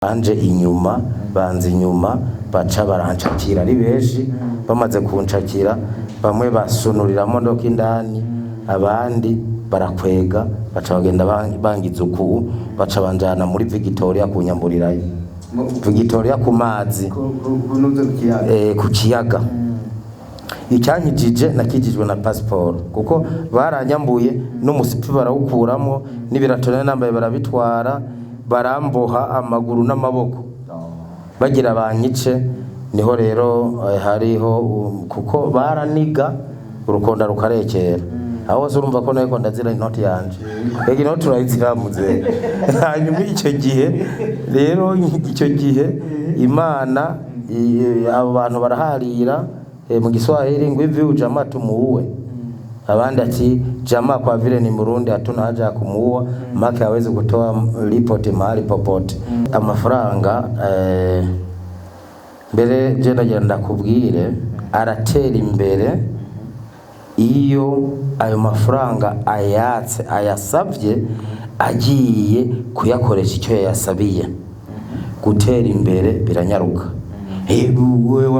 Banje inyuma, banza inyuma, baca barancakira ari benshi. Bamaze kuncakira, bamwe basunurira modoka indani, abandi barakwega, baca bagenda bangiza uku, baca banjana muri Victoria kunyamburirayo, Victoria ku mazi. Kunuze ku kiyaga? Ku kiyaga. Icyankijije, nakijijwe na pasiporo, kuko baranyambuye n'umusipi barawukuramo, n'ibirato nari nambaye barabitwara, baramboha amaguru n'amaboko bagira banyice. Niho rero hariho kuko baraniga urukonda rukarekera aho hose. Urumva ko nariko ndazira inoti yanje, ega inoti urayizira muzehe. Hanyuma icyo gihe rero, icyo gihe Imana abo bantu baraharira mu Giswahili ngo "Hivi ujamaa tumuue?" Abandi ati "Jamaa kwa vile ni Murundi hatuna haja ya kumuua, make hawezi kutoa ripoti mahali popote." Amafaranga mbere je ndagira ndakubwire, aratera imbere iyo ayo mafaranga ayatse, ayasabye, agiye kuyakoresha icyo yayasabiye. Gutera imbere biranyaruka. Wewe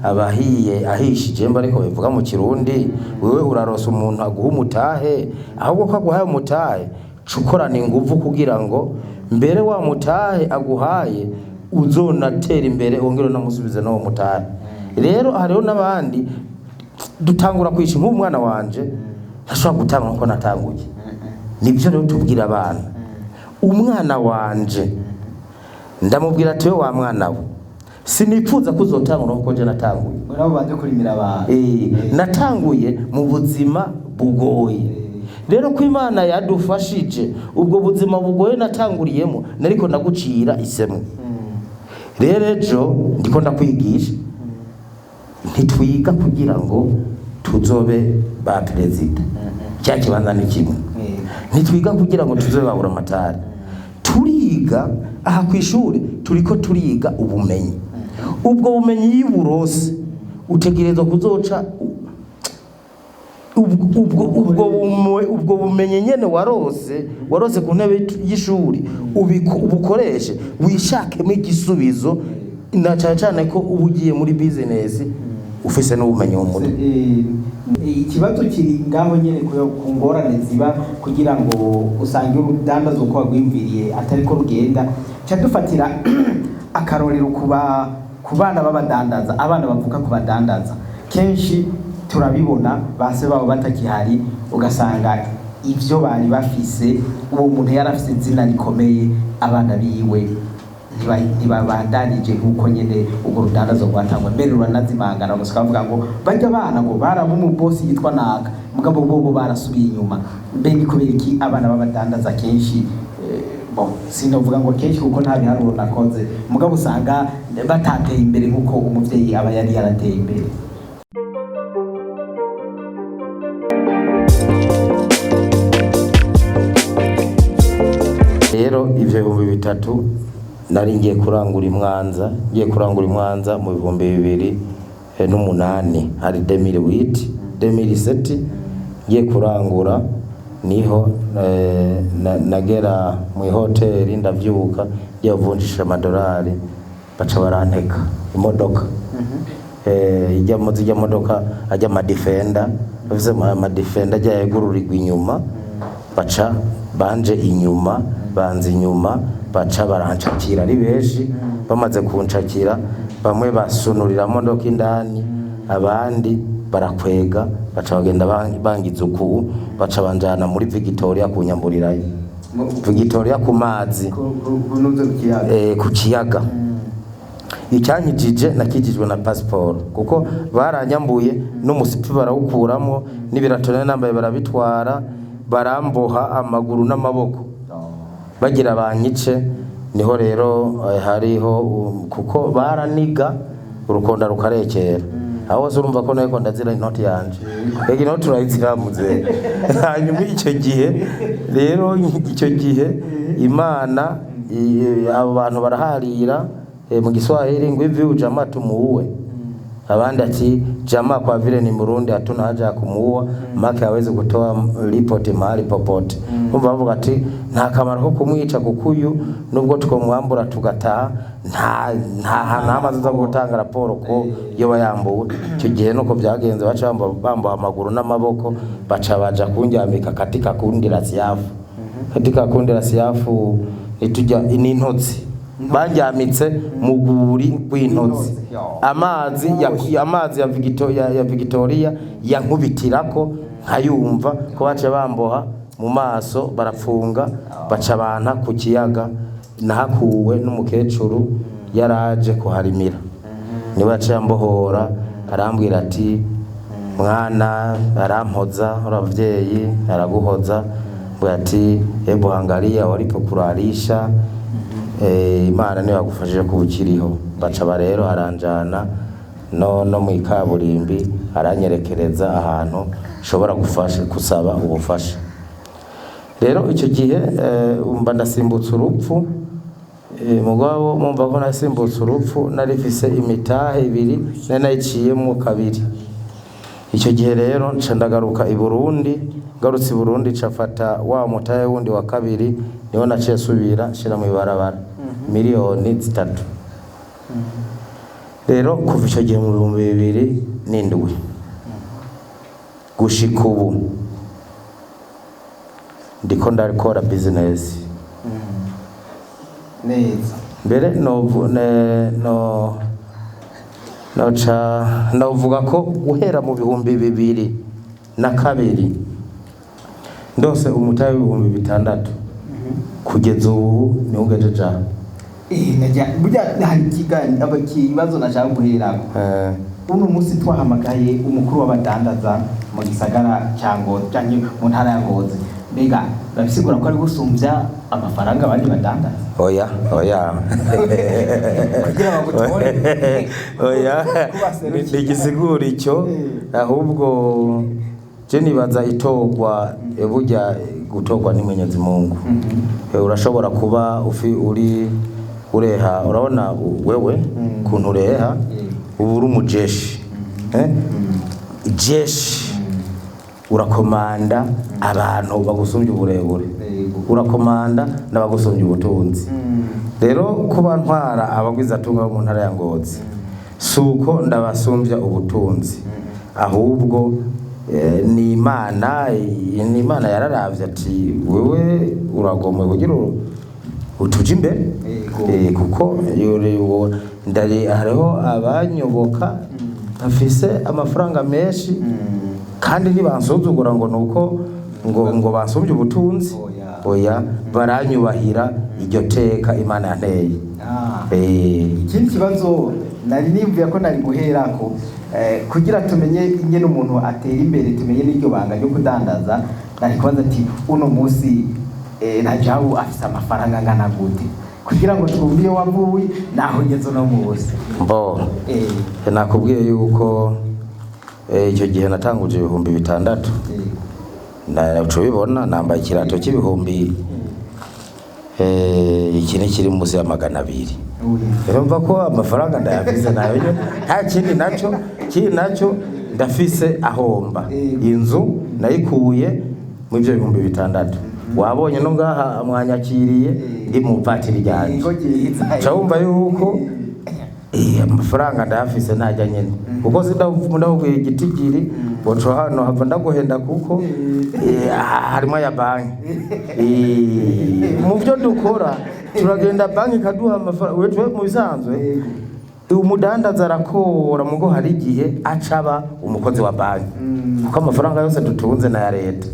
abahiye ahishije mba, ariko bivuga mu Kirundi, wewe urarosa umuntu aguha umutahe, ahubwo ko aguhaye umutahe, ca ukorana inguvu kugira ngo mbere wa mutahe aguhaye uzonatera imbere, wongere unamusubize n'uwo mutahe. Rero hariho n'abandi dutangura kwisha, nk'umwana wanje ntashobora gutanga nkuko natanguye. Nibyo rero tubwira abana. Umwana wanje ndamubwira ati: "We wa mwana we, sinipfuza ko uzotangura nkuko je natanguye." Nabo banze kurimira abantu. Natanguye mu buzima bugoye. Rero ko Imana yadufashije, ubwo buzima bugoye natanguriyemo nariko ndagucira isemwe. Rero ejo ndiko ndakwigisha, ntitwiga kugira ngo tuzobe ba perezida, cya kibanza ni kimwe. Ntitwiga kugira ngo tuzobe babura amatari. Turiga aha ku ishuri, turiko turiga ubumenyi. Ubwo bumenyi iyo uburose, utegerezwa kuzoca ubwo bumenyi nyene warose ku ntebe y'ishuri, ubukoreshe wishakemo igisubizo, na cyane cyane ko uba ugiye muri business ufise n'ubumenyi mu mutwe. Ikibazo kiri ngaho nyene ku ngorane ziba kugira ngo usange urudandazwa uko wagwimviriye atari ko rugenda. Ca dufatira akarorero ku bana b'abadandaza, abana bavuka ku badandaza. Kenshi turabibona, base babo batakihari, ugasanga ivyo bari bafise, uwo muntu yari afise izina rikomeye, abana biwe ntibabandanije nk'uko nyene urwo rudandazo rwatangwa. Mbere ruranazimangana gusa, bavuga ngo barya abana ngo baraba umubosi yitwa naka, mugabo bobo barasubiye inyuma. Mbe ni kubera iki abana b'abadandaza kenshi, bon, sinovuga ngo kenshi kuko nta biharuro nakoze, mugabo usanga batateye imbere nk'uko umuvyeyi aba yari yarateye imbere? Rero ivyo 3000 nari ngiye kurangura imwanza, ngiye kurangura imwanza mu 2008, hari 2008, 2007, ngiye kurangura niho nagera mu hoteli, ndavyuka ngiye kuvunjisha amadolari, baca baranteka imodoka. Ijya mu zijya modoka ajya amadifenda, bafise amadifenda ajya yegururirwa inyuma, baca banje inyuma, banza inyuma, baca barancakira ari benshi. Bamaze kuncakira, bamwe basunurira modoka indani, abandi barakwega, baca bagenda bangiza uku, baca banjana muri Victoria kunyamburirayo, Victoria ku mazi. Kunuze ku kiyaga? Ku kiyaga. Icyankijije, nakijijwe na pasiporo, kuko baranyambuye n'umusipi barawukuramo, n'ibirato nari nambaye barabitwara, baramboha amaguru n'amaboko bagira banyice. Niho rero hariho kuko baraniga urukonda rukarekera aho hose. Urumva ko nariko ndazira inoti yanje, ega inoti urayizira muzehe. Hanyuma icyo gihe rero, icyo gihe Imana abo bantu baraharira mu Giswahili ngo "Hivi ujamaa tumuue?" Abandi ati jamaa kwa vile ni Murundi hatuna haja ya kumuua, make hawezi kutoa ripoti mahali popote. Umva bavuga ati nta kamaro ko kumwica kuko uyu nubwo twomwambura tugataha nta hantu hamwe aza gutanga raporo ko yoba yambuwe. Icyo gihe nuko byagenze, baca bambuwe amaguru n'amaboko, baca baja kundyamika katika kundi la siafu, katika kundi la siafu nitujya n'intotsi banjyamitse mu guri rw'intotsi, amazi ya Victoria yankubitirako nkayumva ko baca bamboha mu maso, barapfunga, baca banta ku kiyaga. Nahakuwe n'umukecuru yaraje kuharimira, niwe yaciye ambohora, arambwira ati mwana, arampoza, abavyeyi araguhoza, mbwira ati hebu angalia walipokuralisha, Imana niyo yagufashije kuba ukiriho. Baca ba rero aranjana no mu ikaburimbi, aranyerekereza ahantu nshobora gufasha gusaba ubufasha. Rero icyo gihe mba ndasimbutse urupfu. Mugabo mumva ko nasimbutse urupfu, narifise imitahe ibiri, nari nayiciyemwo kabiri. Icyo gihe rero nca ndagaruka i Burundi. Ngarutse i Burundi nca mfata wa mutahe wundi wa kabiri, niho naciye subira nshira mu ibarabara 3 miliyoni. Rero kuva icyo gihe mu 2007 gushika ubu ndiko ndakora business. Neza. Mbere no noca novuga ko guhera mu 2002 ndose umutahe w'6,000 kugeza ubu niwo ugejeje aha. Najya burya hari ikiganiro, ikibazo nashaka guherako. Uno munsi twahamagaye umukuru w'abadandaza mu gisagara cya Ngozi canke mu ntara ya Ngozi. Mbega babisigura ko ari gusumbya amafaranga abandi badandaza? Oya, oya. Kugira bagutore. Oya. Kubaserukira. Ntigisigura icyo. Ahubwo je nibaza itorwa, burya gutorwa ni Mwenyezi Mungu. Urashobora kuba ufi uri ureha, urabona wewe kuntu ureha, uba uri umujeshi, jeshi urakomanda abantu bagusumbya uburebure, urakomanda n'abagusumbya ubutunzi. Rero kuba ntwara abagwizatunga bo mu ntara ya Ngozi si uko ndabasumbya ubutunzi, ahubwo ni Imana yararavye ati wewe uragomwe kugira utuje imbere. Kuko ndari hariho abanyoboka bafise amafaranga menshi kandi ntibansuzugura ngo nuko ngo bansumbye ubutunzi. Oya. Oya, baranyubahira iryo teka Imana yanteye. Ikindi kibazo nari niyumviye ko nari guherako, kugira tumenye ingene umuntu atera imbere, tumenye n'iryo banga ryo kudandaza, nari kubaza ati uno munsi Rajabu afise amafaranga angana gute, kugira ngo twumve iyo wavuye naho ugeze uno munsi. Mbo nakubwiye yuko icyo gihe natanguje 6,000. Uca ubibona nambaye ikirato cy'ibihumbi, iki ni kiri munsi ya 200. Oya. Rero mva ko amafaranga ndayafise nayo nyene, nta kindi nacyo kindi nacyo ndafise ahomba. Inzu nayikuye mu ivyo 6,000, wabonye no ngaha mwanyakiriye ndi mu vatiri ryanje. Yego, ryiza. Ca wumva yuko amafaranga ndayafise ntajya nyene, kuko sindakubwiye igitigiri woca hano hava ndaguhenda, kuko harimo aya banki. Mu byo dukora turagenda banki ikaduha amafaranga. Wewe mu bisanzwe umudandaza arakora, mugo hari igihe acaba umukozi wa banki, kuko amafaranga yose dutunze n'aya leta.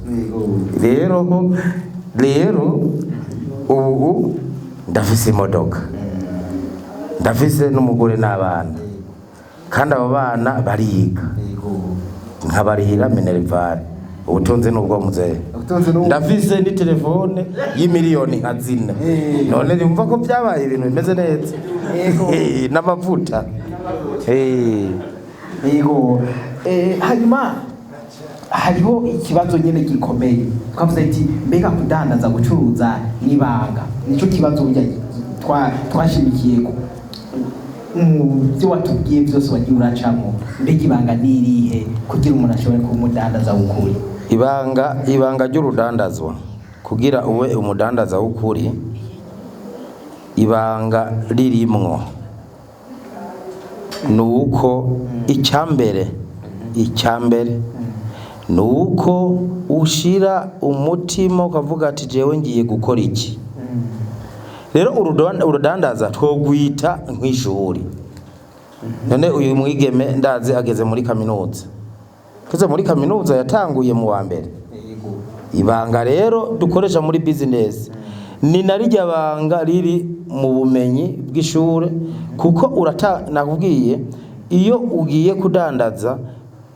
Rero ubu ndafise imodoka, ndafise n'umugore n'abana, kandi abo bana bariga, nkabarihira minerval. Ubutunzi n'ubwo muzehe. Ubutunzi n'ubwo. Ndafise n'itelefone y'imiliyoni nka 4. None nimva ko byabaye ibintu bimeze neza. N'amavuta. Yego. Hanyuma hariho ikibazo nyene gikomeye twavuze ati mbega kudandaza, gucuruza n'ibanga, nico kibazo burya twashimikiyeko. Mu byo watubwiye byose wagiye uracamo, mbega ibanga ni irihe kugira umuntu ashobore kuba umudandaza w'ukuri? Ibanga ry'urudandazwa kugira ube umudandaza w'ukuri, ibanga ririmwo ni uko icyambere ni uko ushira umutima ukavuga ati jewe ngiye gukora iki. Rero urudandaza twogwita nk'ishuri. None uyu mwigeme ndazi ageze muri kaminuza, ageze muri kaminuza yatanguye mu wa mbere. Ibanga rero dukoresha muri business ni na rirya banga riri mu bumenyi bw'ishure, kuko urata nakubwiye iyo ugiye kudandaza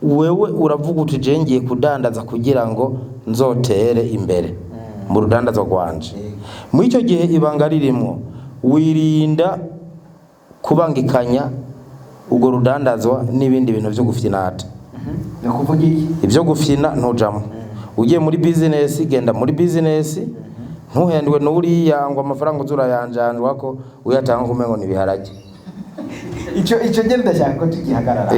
wewe uravuga uti je ngiye kudandaza kugira ngo nzotere imbere mu rudandazo rwanje. Muri icyo gihe ibanga ririmwo wirinda kubangikanya urwo rudandazwa n'ibindi bintu vyo gufyinata. Ni ukuvuga iki? Ibyo gufyina ntujamo. Ugiye muri business, genda muri business, ntuhendwe n'uriya ngo amafaranga uzurayanjanjwa ko uyatanga umengo ni ibiharage. Ico njye ndashaka ko tugihagarara.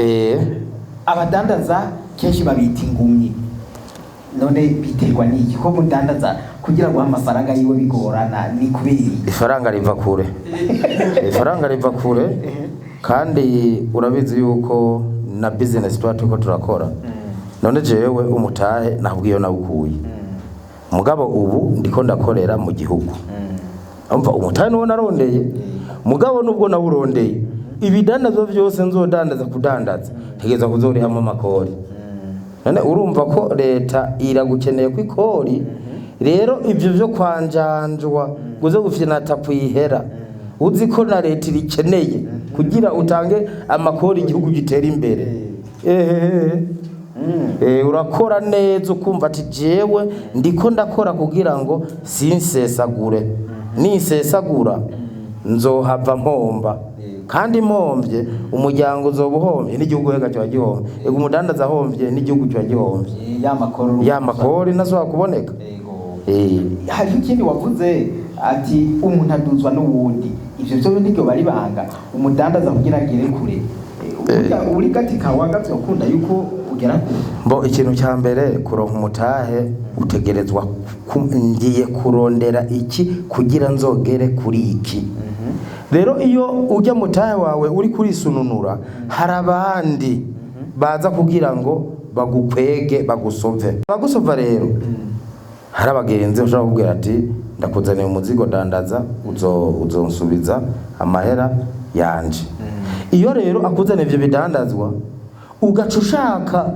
Abadandaza kenshi babita ingumyi. None biterwa n'iki ko mudandaza kugira ngo amafaranga yiwe bigorana? Ni kubera iki? Ifaranga riva kure, ifaranga riva kure, kandi urabizi yuko na business tuba turiko turakora. None jewe umutahe nabwiyo nawukuye, mugabo ubu ndiko ndakorera mu gihugu. Umva, umutahe niwo narondeye, mugabo nubwo nawurondeye, ibidandazwa byose nzodandaza kudandaza ntegereza kuzorihamo amakori. None urumva ko leta iragukeneye ku ikori. Rero ibyo byo kwanjanjwa ngo uze gufyinata kwihera uzi ko na leta irikeneye kugira utange amakori igihugu gitera imbere, ehehe. Urakora neza ukumva ati jewe ndiko ndakora kugira ngo sinsesagure, ninsesagura nzohava mpomba, kandi mpombye umuryango uzoba uhombye n'igihugu hega kiba gihombye. Ego, umudandaza ahombye n'igihugu kiba gihombye. Ya makoro. Ya makori ntashobora kuboneka. Yego. Hariho ikindi wavuze ati umuntu aduzwa n'uwundi. Ivyo vyo niryo bari banga umudandaza kugira agere kure. Burya uri gati kawa gato ukunda yuko ugera kure. Mbo ikintu cya mbere kuronka umutahe utegerezwa ngiye kurondera iki kugira nzogere kuri iki. Rero iyo ujya mutahe wawe uri kurisununura, hari abandi baza kugira ngo bagukwege, bagusove, bagusova. Rero hari abagenzi ushobora kukubwira ati ndakuzaniye umuzigo, dandaza, uzonsubiza amahera yanje. Iyo rero akuzaniye ivyo bidandazwa ugaca ushaka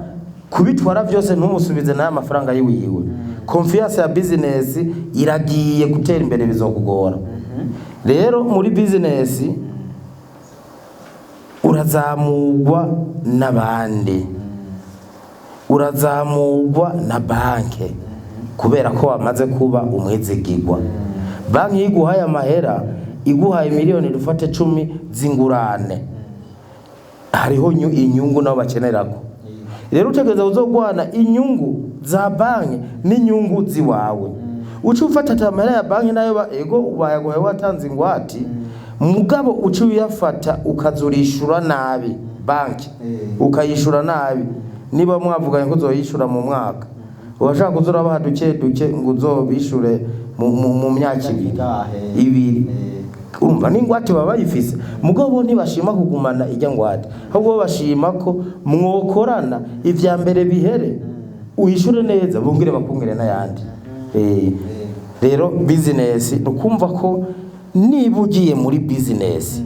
kubitwara byose ntumusubize n'aya mafaranga yiwiwe, confiance ya business iragiye, gutera imbere bizokugora. Rero muri business urazamugwa n'abandi, urazamugwa na banke kubera ko wamaze kuba umwizigirwa. Banki iyo iguhaye amahera, iguhaye miliyoni dufate 10 z'ingurane, hariho inyungu nabo bakenerako. Rero utegereza uzogwana inyungu za banki n'inyungu ziwawe. Uca ufata ati amahera ya banki nayo ego bayaguhaye watanze ingwati, mugabo uca uyafata ukazurishura nabi banki, ukayishura nabi. Niba mwavuganye ko uzoyishura mu mwaka, urashaka kuza urabaha duke duke ngo uzobishure mu myaka ibiri Ingahe? ibiri. Urumva n'ingwate baba bayifise, mugabo bo ntibashima kugumana ijya ngwate, ahubwo bo bashima ko mwokorana ivya mbere bihere, uyishure neza, bongere bakungere n'ayandi. Rero business ni ukumva ko niba ugiye muri business,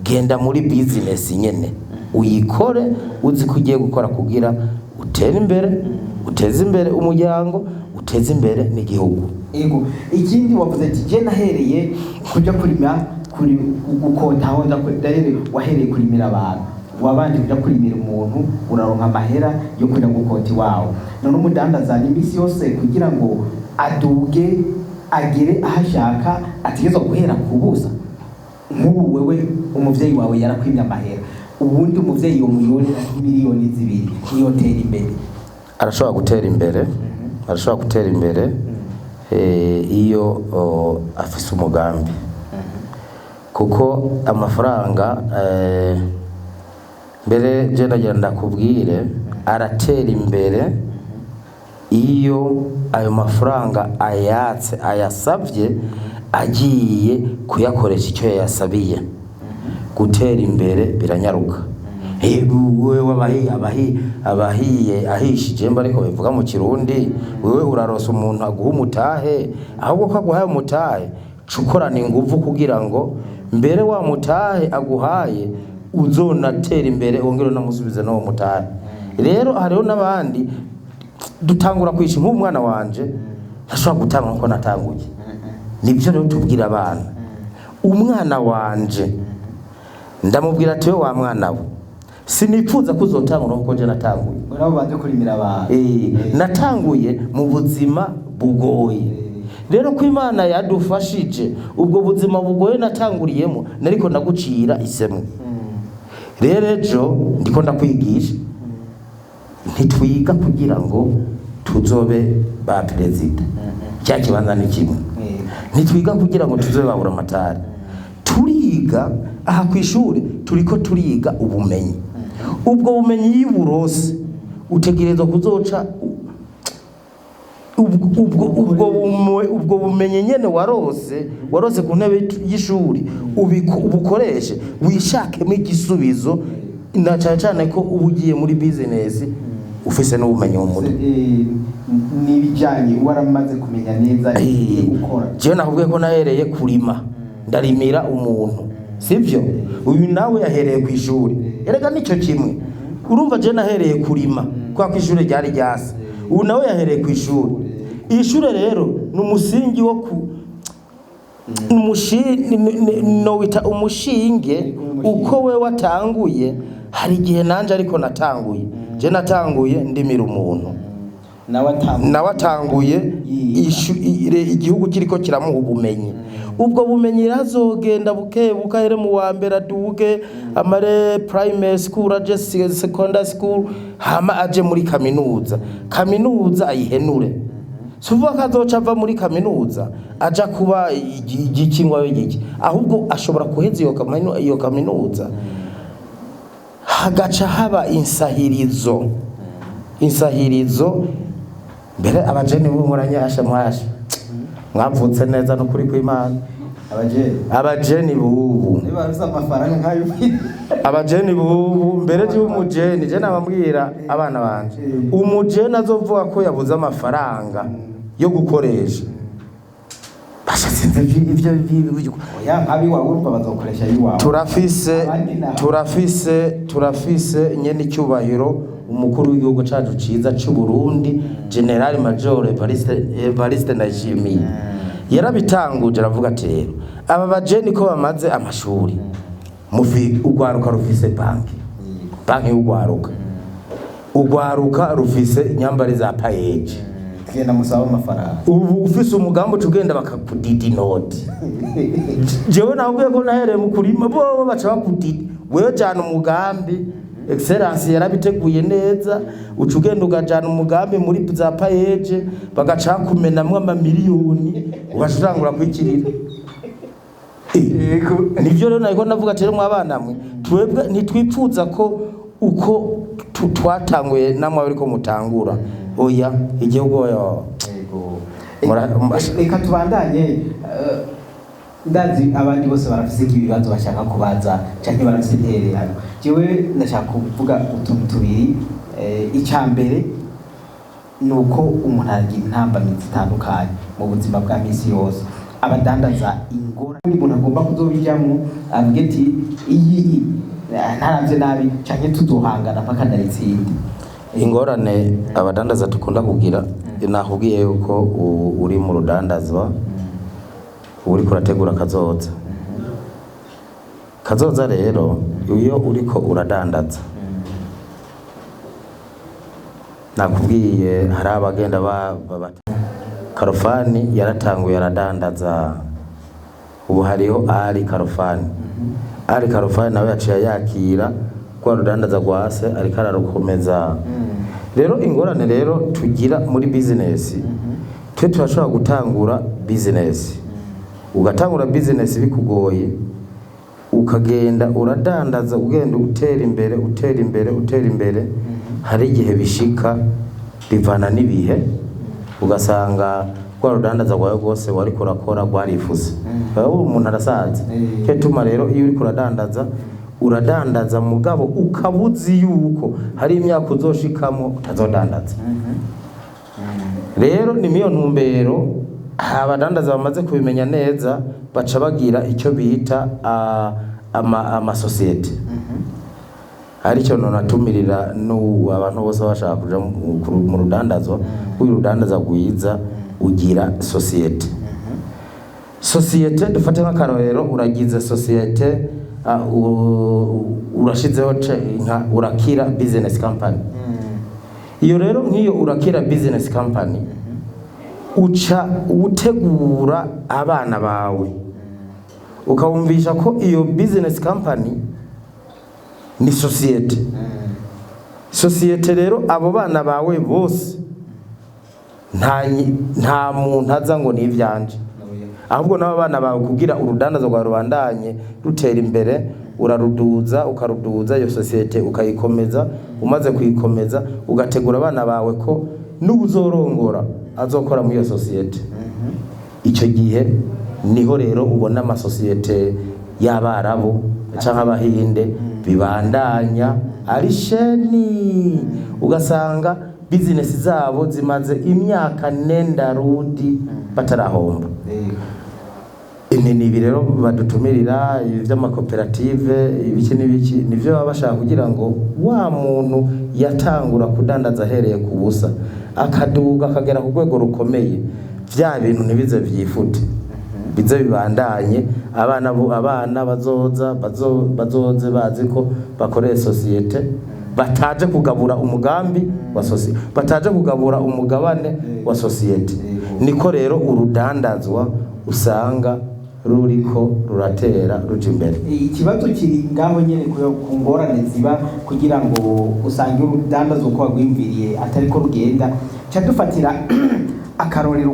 genda muri business nyene uyikore uzi ko ugiye gukora kugira utere imbere, uteze imbere umuryango, uteze imbere n'igihugu. Ego, ikindi wavuze ati je nahereye kuja kurima, kuri gukota aho ndahereye, wahereye kurimira abantu, wabanje kuja kurimira umuntu uraronka amahera yo kuja gukota iwawe. None umudandaza ni iminsi yose kugira ngo aduge agere aho ashaka ategerezwa guhera ku busa? Nk'ubu wewe umuvyeyi wawe yarakwimye amahera, ubundi umuvyeyi yomuyonera nk'imiliyoni 2 ntiyotera imbere? Arashobora gutera imbere, arashobora gutera imbere iyo afise umugambi. Kuko amafaranga, mbere je ndagira ndakubwire, aratera imbere iyo ayo mafaranga ayatse, ayasabye, agiye kuyakoresha icyo yayasabiye. Gutera imbere biranyaruka. Wewe abahiye ahishije, mba ariko bivuga mu Kirundi, wewe urarosa umuntu aguha umutahe, ahubwo ko aguhaye umutahe, cukorana inguvu kugira ngo mbere wa mutahe aguhaye uzonatera imbere, wongere unamusubize n'uwo mutahe. Rero hariho n'abandi dutangura kwisha, nk'umwana wanje ntashobora gutanga nkuko natanguye. Nibyo rero tubwira abana. Umwana wanje ndamubwira ati: "We wa mwana we, sinipfuza ko uzotangura nkuko je natanguye." Ngo nabo banze kurimira abantu. Natanguye mu buzima bugoye. Rero ko Imana yadufashije, ubwo buzima bugoye natanguriyemo nariko ndagucira isemu. Rero ejo ndiko ndakwigisha, ntitwiga kugira ngo tuzobe ba perezida, cya kibanza ni kimwe. Ntitwiga kugira ngo tuzobe babura amatari. Turiga aha ku ishuri, turiko turiga ubumenyi. Ubwo bumenyi iyo uburose, utegerezwa kuzoca ubwo bumenyi nyene warose ku ntebe y'ishuri, ubukoreshe wishakemo igisubizo, na cyane cyane ko uba ugiye muri business ufise n'ubumenyi mu mutwe. N'ibijyanye waramaze kumenya neza ibyo gukora. Jewe nakubwiye ko nahereye kurima, ndarimira umuntu, sivyo? Uyu nawe yahereye ku ishuri. Erega nicyo kimwe. Urumva, jewe nahereye kurima kubera ko ishuri ryari ryase, uyu nawe yahereye ku ishuri. Ishure rero ni umusingi wo ku nowita umushinge. Uko we watanguye, hari igihe nanje ariko natanguye. Je natanguye ndimira umuntu. Nawe atambuka. Nawe atanguye Yiga. igihugu kiriko kiramuha ubumenyi. Ubwo bumenyi razogenda buke buke, ahere mu wa mbere, aduge, amare primary school, aje secondary school, hama aje muri kaminuza, kaminuza ayihenure. Si uvuga ko azoca ava muri kaminuza aja kuba igiki ngo abe igiki, ahubwo ashobora guheza iyo kaminuza, hagaca haba insahirizo. Mbere abajene bo muranyasha, mwasha mwavutse neza no kuri kw'Imana. Abajene? Abajeni bubu. Niba bafise amafaranga nk'ayo. Abajeni bubu, mbere y'umujeni, je nabambwira abana banje, umujeni azovuga ko yabuze amafaranga yo gukoresha, basha sinzi ivyo. Oya, nk'abiwawe urumva bazokoresha ayiwawe. Turafise Abandi nabo. Turafise nyene icyubahiro umukuru w'igihugu cacu ciza c'u Burundi, General Major Evariste Ndayishimiye, yarabitanguje, aravuga ati: "Rero aba bajeni ko bamaze amashuri, mufi ugwaruka rufise banki y'ugwaruka, ugwaruka rufise inyambari za PAEEJ." Tugenda musaba amafaranga. Ubu ufise umugambi uca ugenda bakakudida inoti. Jewe nakubwiye ko nahereye mu kurima, bobo baca bakudida. Wewe jana umugambi, Excellence yarabiteguye neza, uca ugenda ugajana umugambi muri za PAEEJ, bagaca bakumenamwo amamiliyoni, ugaca utangura kwikirira. Nivyo rero nariko ndavuga ati: "Rero mwabana mwe, twebwe ntitwipfuza ko uko twatanguye namwe ariko mutangura." Oya, igihugu yo. Yego. Reka tubandanye. Ndazi abandi bose barafise ibibazo bashaka kubaza canke barafise intererano. Jewe ndashaka kuvuga utuntu tubiri. Ica mbere ni uko umuntu aragira intambamyi zitandukanye mu buzima bwa misi yose. Abadandaza, ingorane umuntu agomba kuzobijamwo, avuge ati: "Iyi ntaravye nabi canke tuzohangana mpaka ndayitsinde." Ingorane abadandaza dukunda kugira, nakubwiye yuko uri mu rudandazwa uriko urategura kazoza. Kazoza rero, iyo uriko uradandaza, nakubwiye hari abagenda Karofani yaratanguye aradandaza, ubu hariho ari Karofani. Ari Karofani nawe yaciye yakira rwa rudandaza rwase, ariko ararukomeza. Rero ingorane rero tugira muri business, twe turashobora gutangura business, ugatangura business bikugoye. Ukagenda uradandaza, ugenda utera imbere, utera imbere, utera imbere. Hari igihe bishika, bivana n'ibihe, ugasanga rwa rudandaza rwawe rwose wariko urakora rwarifuse. Ubu umuntu arasaza. Cyo gituma rero iyo uriko uradandaza, uradandaza mugabo ukaba uzi yuko hari imyaka uzoshikamo utazodandaza. Rero ni miyo ntumbero abadandaza bamaze kubimenya neza baca bagira icyo bita amasosiyete, aricyo nonatumirira n'ubu abantu bose bashaka kuja mu rudandazwa. Uyu rudandaza rwiza ugira sosiyete. Sosiyete, dufate nk'akarorero, uragize sosiyete, urashizeho nka Urakira Business Company. Iyo rero nk'iyo Urakira Business Company, uca utegura abana bawe, ukabumvisha ko iyo business company ni sosiyete. Sosiyete rero, abo bana bawe bose, nta muntu aza ngo ni ivyanje, ahubwo n'abo bana bawe, kugira urudandazo rwawe rubandanye rutera imbere, uraruduza, ukaruduza, iyo sosiyete ukayikomeza. Umaze kuyikomeza, ugategura abana bawe ko n'uzorongora azokora muri iyo sosiyete. Icyo gihe niho rero ubona amasosiyete y'Abarabu canke Abahinde bibandanya ari sheni, ugasanga bizinesi zabo zimaze imyaka nenda rudi batarahomba. Ni ibi rero badutumirira, ibi by'amakoperative, ibiki n'ibiki, nivyo baba bashaka kugira ngo wa muntu yatangura kudandaza ahereye ku busa, akaduga akagera ku rwego rukomeye, vya bintu ntibize vyifute, bize bibandanye. Abana bo, abana bazoza bazoze bazi ko bakoreye sosiyete, bataje kugabura umugambi wa sosiyete, bataje kugabura umugabane wa sosiyete. Niko rero urudandazwa usanga ruriko ruratera ruja imbere. Ikibazo kiri ngaho nyene ku ngorane ziba kugira ngo usange urudandazo uko wagwimviriye atariko rugenda. Ca dufatira akarorero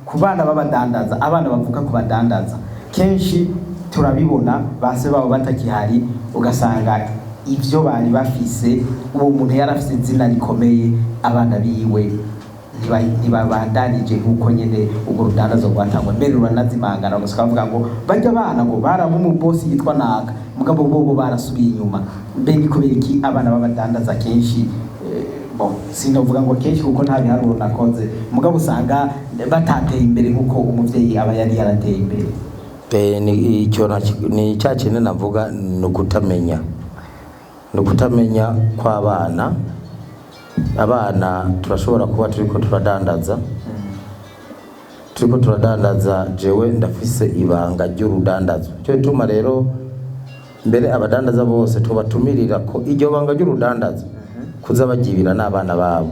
ku bana b'abadandaza, abana bavuka ku badandaza. Kenshi turabibona, base babo batakihari, ugasanga ivyo bari bafise, uwo muntu yari afise izina rikomeye, abana biwe ntibabandanije nk'uko nyene urwo rudandazo rwatangwa, mbere ruranazimangana, ugasanga bavuga ngo barya abana ngo baraba umubosi yitwa naka, mugabo bobo barasubiye inyuma. Mbe ni kubera iki abana b'abadandaza kenshi, bon, sinovuga ngo kenshi kuko nta biharuro nakoze, mugabo usanga batateye imbere nk'uko umuvyeyi aba yari yarateye imbere? Ni icyo ni cya kintu navuga, ni ukutamenya, ni ukutamenya kw'abana. Abana turashobora kuba turiko turadandaza. Jewe ndafise ibanga ry'urudandazo. Cyo gituma rero mbere abadandaza bose tubatumirira ko iryo banga ry'urudandazo kuza bagibira n'abana babo,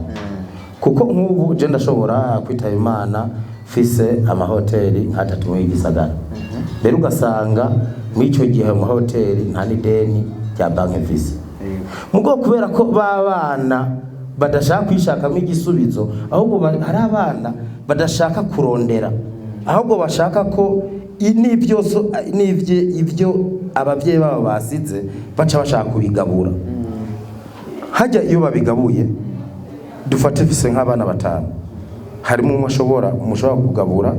kuko nk'ubu je ndashobora kwitaba Imana mfise amahoteli nk'atatu muri gisagara, mbere ugasanga muri icyo gihe mu mahoteli nta n'ideni rya banki mfise. Mugo kubera ko babana badashaka kwishakamo igisubizo, ahubwo hari abana badashaka kurondera, ahubwo bashaka ko n'ibyo n'ibyo abavyeyi babo basize baca bashaka kubigabura. Hajya iyo babigabuye, dufate fise nk'abana batanu, harimo umwe ashobora, mushobora kugabura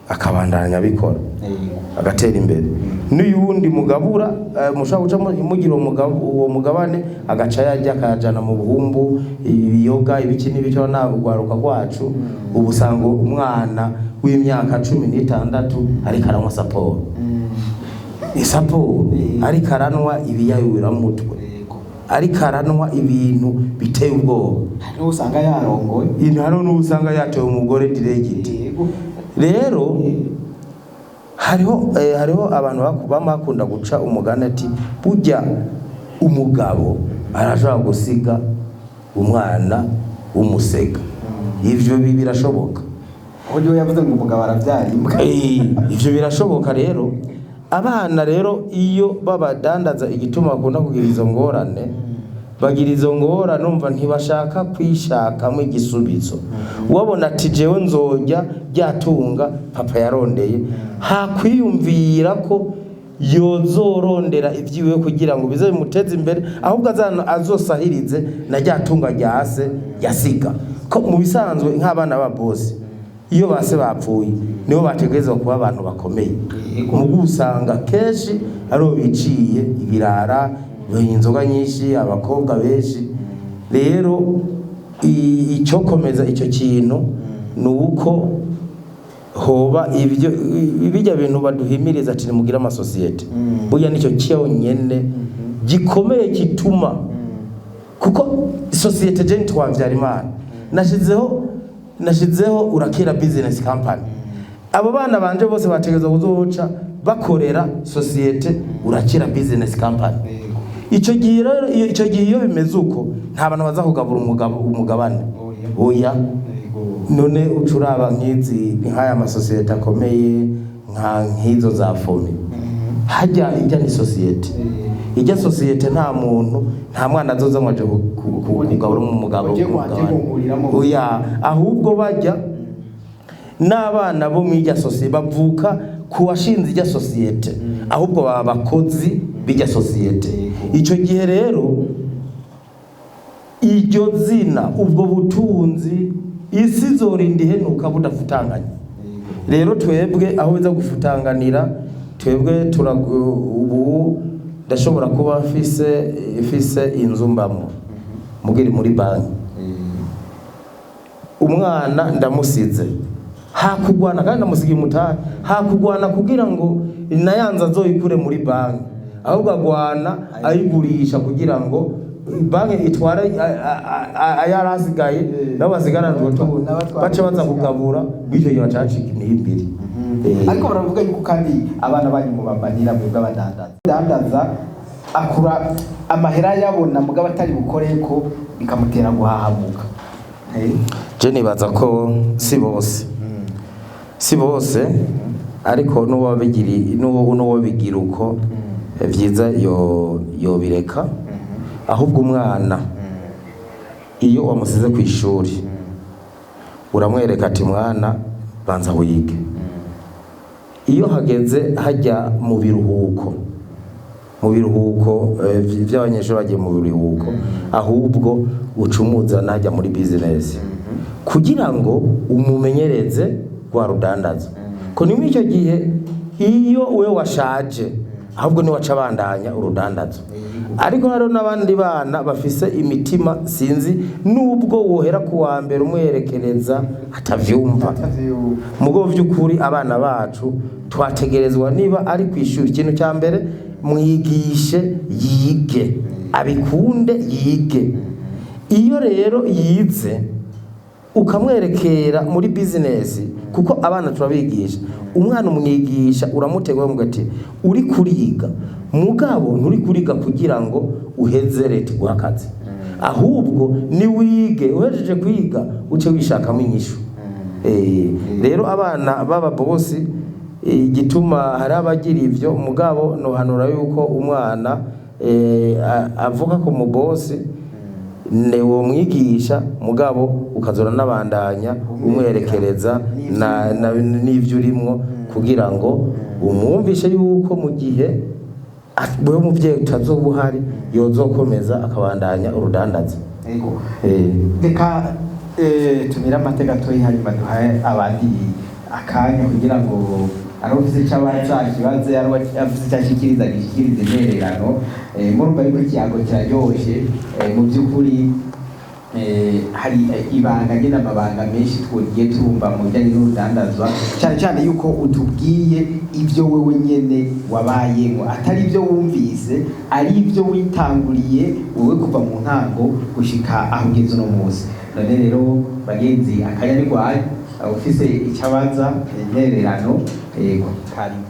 akabandanya abikora, agatera imbere, n'uyundi mugabura, mushobora guca mugira uwo mugabane, agaca yajya akayajana mu buhumbu, ibiyoga, ibiki n'ibiki. Na urwaruka rwacu ubu usanga umwana w'imyaka 16 ariko aranywa saporo, isaporo, ariko aranywa ibiyayuramutwe, ariko aranywa ibintu biteye ubwoba. Hari n'uwo usanga yarongoye. Hariho n'uwo usanga yatewe umugore direct. Rero hariho abantu bama bakunda guca umugani ati burya umugabo arashobora gusiga umwana w'umusega. Ivyo birashoboka. Uburyo yavuze ngo umugabo arabyara imbwa. Ivyo birashoboka. Rero abana rero iyo babadandaza, igituma bakunda kugira izo ngorane, bagira izo ngorane, umva, ntibashaka kwishakamo igisubizo. Wabona ati jewe nzojya ryatunga papa yarondeye, hakwiyumvira ko Yozorondera ibyiwe kugira ngo bize bimuteze imbere, ahubwo azosahirize na rya tunga rya se yasiga. Ko mu bisanzwe nk'abana ba bosi, iyo base bapfuye, nibo bategerezwa kuba abantu bakomeye. Mu usanga kenshi aribo biciye ibirara, banywa inzoga nyinshi, abakobwa benshi. Rero icyokomeza icyo kintu ni uko hoba ibyo bijya bintu baduhimiriza ati nimugire amasosiyete. Burya nicyo cyonyene gikomeye gituma, kuko sosiyete je Twavyarimana nashizeho Urakira Business Company, abo bana banje bose bategerezwa kuzoca bakorera sosiyete Urakira Business Company. Icyo gihe rero, icyo gihe iyo bimeze uko, nta bantu baza kugabura umugabane, oya. None uca uraba nk'izi, nk'aya masosiyete akomeye, nk'izo za FOMI hajya, ijya ni sosiyete, ijya sosiyete nta muntu, nta mwana azoza ngo aje kugabura umugabo. Uje ngo aje guhuriramo. Oya, ahubwo bajya n'abana bo mu ijya sosiyete bavuka ku washinze ijya sosiyete, ahubwo baba abakozi b'ijya sosiyete. Icyo gihe rero iryo zina, ubwo butunzi, isi izorinda ihenuka budafutanganye. Rero twebwe aho biza gufutanganira, twebwe ubu ndashobora kuba mfise inzu mbamwo mugiri muri banki, umwana ndamusize hakugwana kandi ndamusigiye umutahe, hakugwana kugira ngo nayanze azoyikure muri banki, ahubwo agwana ayigurisha kugira ngo banki itware ayari asigaye, nabo basigarane utwo tuntu, bace baza kugabura. Bityo gihe bacacika imihimbiri. Ariko baravuga yuko kandi abana banyu mubamanira mwebwe abadandaza, dandaza akura amahera yabona mugabo atari bukore ko bikamutera guhahamuka. Je nibaza ko si bose, si bose, ariko n'uwo bigiri n'uwo bigira uko, vyiza yo yobireka. Ahubwo umwana iyo wamusize ku ishuri, uramwereka ati: "Mwana, banza wige." Iyo hageze hajya mu biruhuko, mu biruhuko vy'abanyeshuri bagiye mu biruhuko, ahubwo uca umuzana hajya muri business kugira ngo umumenyereze rwa rudandazo. Ko ni muri icyo gihe iyo we washaje, ahubwo ni waca abandanya urudandazo. Ariko hariho n'abandi bana bafise imitima, sinzi nubwo wohera ku wa mbere umwerekereza atavyumva. Mugo vy'ukuri abana bacu twategerezwa, niba ari ku ishuri, ikintu cya mbere mwigishe yige, abikunde yige. Iyo rero yize ukamwerekera muri business, kuko abana turabigisha, umwana umwigisha uramutegura, ukamubwira ati: "Uri kuriga, mugabo nturi kuriga kugira ngo uheze leta iguhe akazi, ahubwo ni wige, uhejeje kwiga uce wishakamo inyishu." Rero abana b'aba boss, igituma hari abagira ivyo, mugabo nohanura yuko umwana avuka ku mubosi ne womwigisha, mugabo ukazora n'abandanya umwerekereza n'ivyo urimwo, kugira ngo umwumvishe yuko mu gihe wewe muvyeyi utazoba uhari, yozokomeza akabandanya urudandaza. Ego. Reka tumire amate gatoyi, hanyuma duhaye abandi akanya kugira ngo ari ufise icyo abaza akibaze, ari ufise icyo ashikiriza agishikirize intererano. Murumva yuko ikiyago kiraryoshe. Mu by'ukuri hari ibanga nyine, amabanga menshi twogiye turumva mu bijyanye n'urudandazwa, cyane cyane yuko utubwiye ibyo wewe nyene wabayemo, atari ibyo wumvise, ari ibyo witanguriye wowe kuva mu ntango gushika aho ugeze uno munsi. None rero bagenzi, akanya ni rwayo, ufise icyo abaza, intererano, yego, karibu.